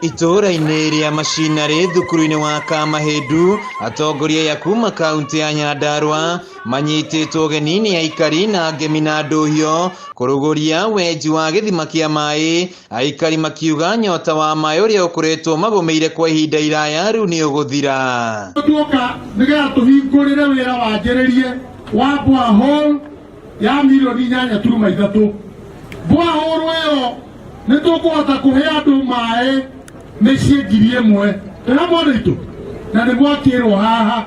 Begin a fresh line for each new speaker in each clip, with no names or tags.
Itũũra-inĩ rĩa Macinarĩ thukuru-inĩ wa Kamahĩndu, atongoria aya kuma kaunti ya Nyandarua manyitĩtwo ũgeni nĩ aikari na ngemi na ndũhio kũrugũria wenji wa gĩthima kĩa maĩ, aikari makiuga nyota wa maĩ ũrĩa ũkoretwo magũmĩire kwa ihinda iraya rĩu nĩ ũgũthira.
Tuoka nĩgetha tũhingũrĩre wĩra wanjĩrĩrie wa borehole ya mirioni 8.3. Borehole ĩyo nĩ tũkũhota kũhe andũ maĩ mĩciĩ 1000. Ĩra mwana itũ na nĩ mwakĩrwo haha.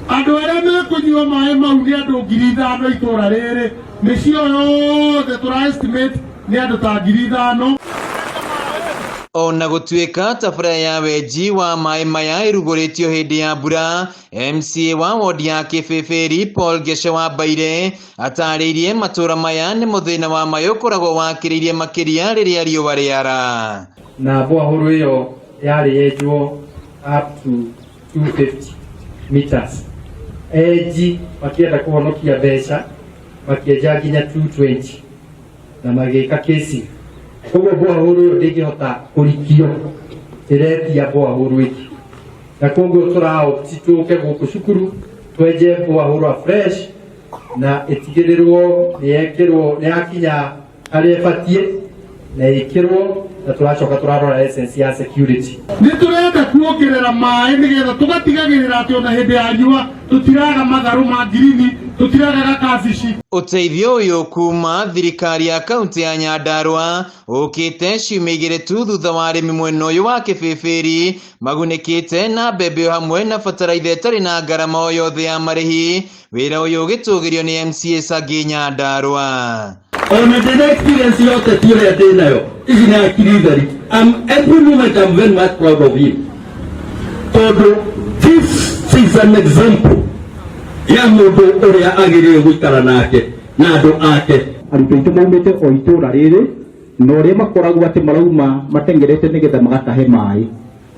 Andũ arĩa mekũnyua maĩ mau nĩ andũ 5000 itũra rĩrĩ. Mĩciĩ ĩyo yothe tũra estimate nĩ andũ ta 5000.
Ona gũtuĩka tabarĩra ya wenji wa maĩ maya ĩrugũrĩtio hĩndĩ ya mbura, MCA wa wodi ya Kĩbĩbĩri Paul Ngece wa Mbaire atarĩirie matũra maya nĩ mũthĩna wa maĩ ũkoragwo wakĩrĩirie makĩria rĩrĩa riũa rĩara.
Na borehole ĩyo yarĩ yenjwo up to 250 meters. Enji makĩenda kũhonokia mbeca makĩenja nginya 220 na magĩka kesi. Koguo borehole ĩyo ndĩngĩhota kũrikio, ĩretia borehole ĩngĩ. Na koguo tũraopti tũke gũkũ cukuru twenje borehole afresh na ĩtigĩrĩrwo nĩ yekĩrwo nĩ yakinya harĩa ĩbatiĩ na ĩkĩrwo, na tũracoka tũrarora essence ya security.
Nĩ tũrenda kuongerera maĩ nĩgetha tũgatigagĩrĩra atĩ ona hĩndĩ ya riũa tũtiraga matharũ ma ngirini, tũtiragaga kabici.
Ũteithio ũyũ kuma thirikari ya kaunti ya Nyandarua ũkĩte ciumia igĩrĩ tu thutha wa arĩmi mwena ũyũ wa Kĩbĩbĩri magunĩkĩte na mbembe o hamwe na bataraitha ĩtarĩ na ngarama o yothe ya marĩhi. Wĩra ũyũ ũgĩtũgĩrio nĩ MCA Sangi Nyandarua.
Ona ndĩna experience ya ũteti ũrĩa ndĩ nayo, ici nĩ akiri theri. Every moment I'm very much proud of him. Tondũ this is an example ya mũndũ ũrĩa agĩrĩire gũikara nake na andũ ake.
Arutwo aitũ maumĩte o itũũra rĩrĩ na ũrĩa makoragwo atĩ marauma matengerete nĩgetha magatahe maĩ.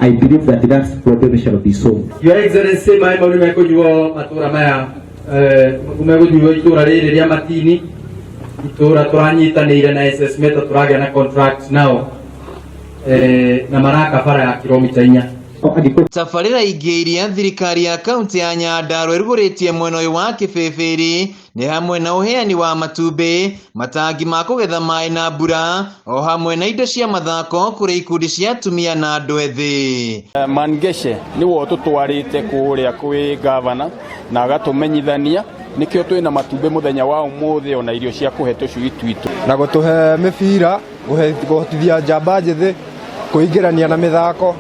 I believe that that problem shall be solved.
Your Excellency, maĩ mau nĩ mekũnyuo matũũra maya, megũnyuo itũũra rĩrĩ rĩa Matini, itũũra tũranyitanĩire na SS Metal, tũragĩa na contract nao, na maraka bara ya kilomita 4.
Tabarĩra ingĩ iria thirikari ya kaunti ya Nyandarua ĩrugũrĩtie mwena ũyũ wa Kĩbĩbĩri nĩ hamwe na ũheani wa matumbĩ, matangi ma kũgetha maĩ na mbura, o hamwe na indo cia mathako kũrĩ ikundi cia atumia na andũ ethĩ.
Mangeshe nĩwe ũtũtwarĩte kũrĩa kwĩ gavana na agatũmenyithania, nĩkĩo twĩna matumbĩ mũthenya wa ũmũthĩ ona irio cia kũhe tũcui twitũ.
Na gũtũhe mĩbira, kũhotithia njamba njĩthĩ kwĩingĩrania na mĩthako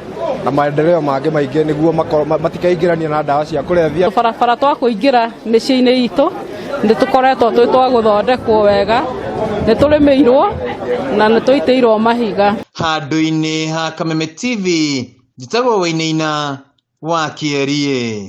na maendeleo mangĩ maingĩ nĩguo matikeingĩrania na ndawa cia kũrebia.
Barabara twa kũingĩra mĩciĩ-inĩ itũ nĩ tũkoretwo twĩ twa gũthondekwo wega, nĩ tũrĩmĩirwo na nĩ tũitĩirwo mahiga.
Handũ-inĩ ha Kameme TV, njĩtagwo Wainaina wa Kĩeriĩ.